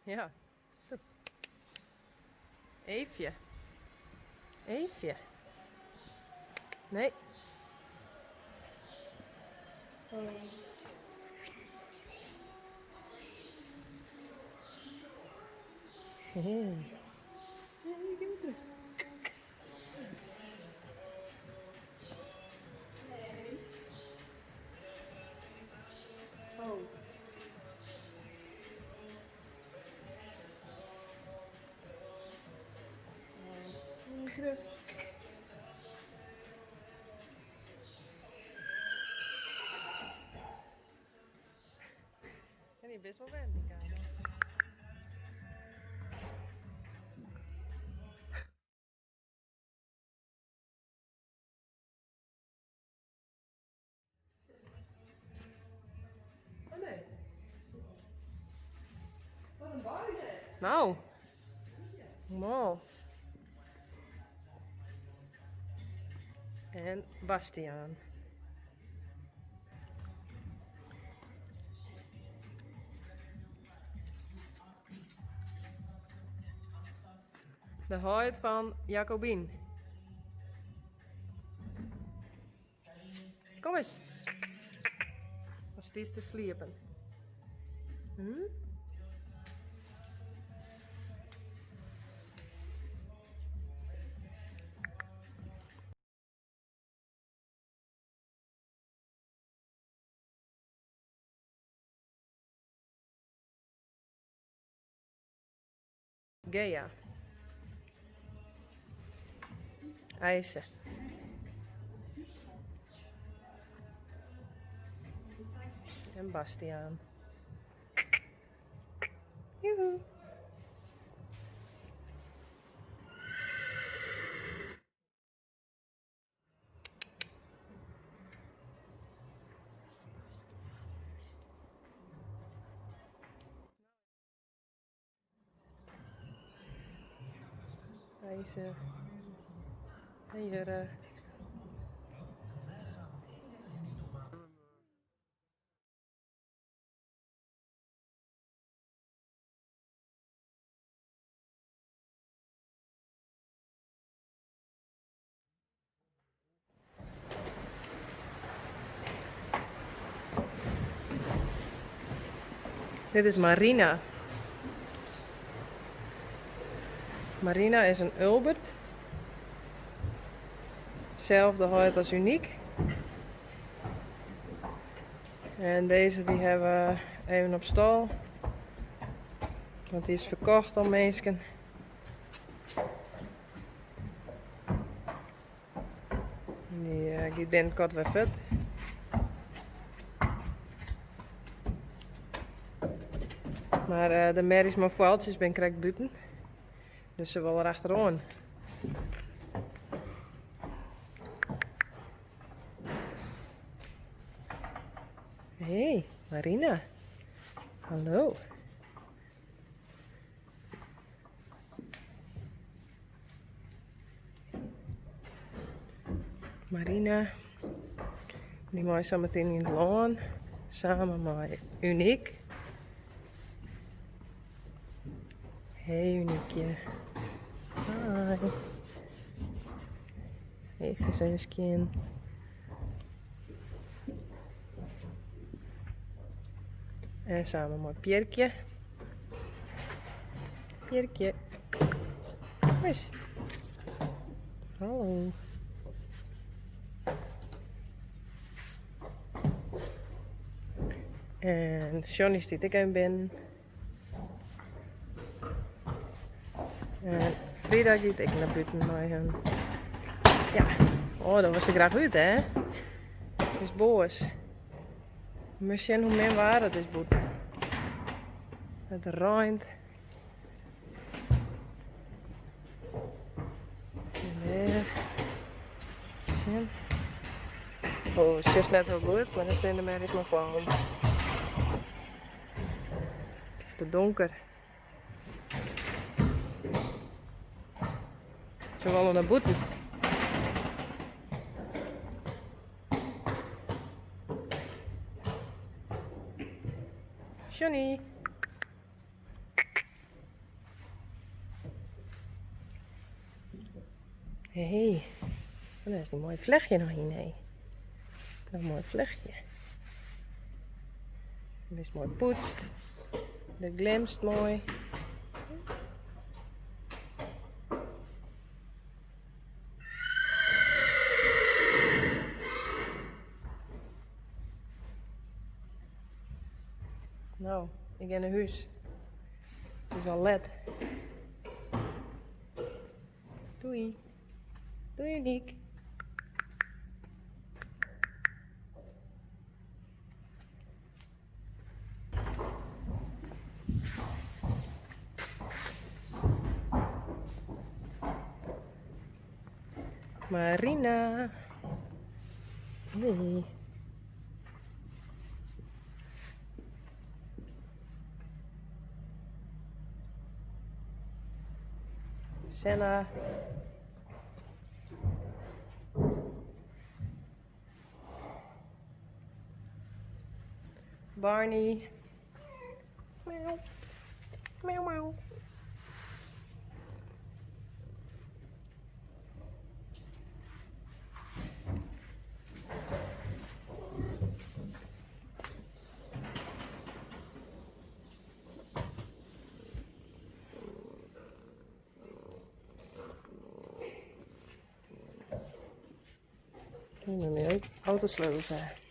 Ja. Eefje. Eefje. Nee. Hey. En die best wel wend, die kamer. Oh nee. Wat in bui hè. Nou. Normaal. En Bastiaan. De heit fan Jacobien. Kom eens. Of stiest te sliepen? Hm? Gea. Eise. En Bastiaan. Joehoe. Eise. En Jurre. Dit is Marina. Marina is in Ulbert. Zelfde heit as Uniek. En deze die hebben we even op stal. Want die is ferkocht oan minsken. Dy giet binnenkort wer fuort. Mar de merries mei foaltsjes binne krekt bûten. Dus se wolle der achteroan. Hey, Marina. Hallo. Marina, dy mei sametien yn it lân, samen mei Uniek. Hey Uniekje. Hi. Eachjes even skjin. En samen mei Pierkje. Pierkje. Kom eens. Hallo. En Johnny stiet ek even binnen. En Frida giet ek nei bûten mei him. Ja. Oh, dan wolst der graach út, hè? It is boas. Moatst sjen hoe min waar it is bûten. It reint. En dêr. Sjen. Oh, sjochst net hiel goed, mar dêr stean de merries mei foallen. It is te donker. Se wolle nei bûten. Johnny. Hé, dêr is in moai flechje noch yn, hé. Noch in moai flechje. Bist moai poetst. Do glimst moai. No, ik gean nei hûs. It is al let. Doei. Doei Uniek. Marina. Hey. Senna. Barney. Miauw. Miauw, miauw. Myn autosleutels.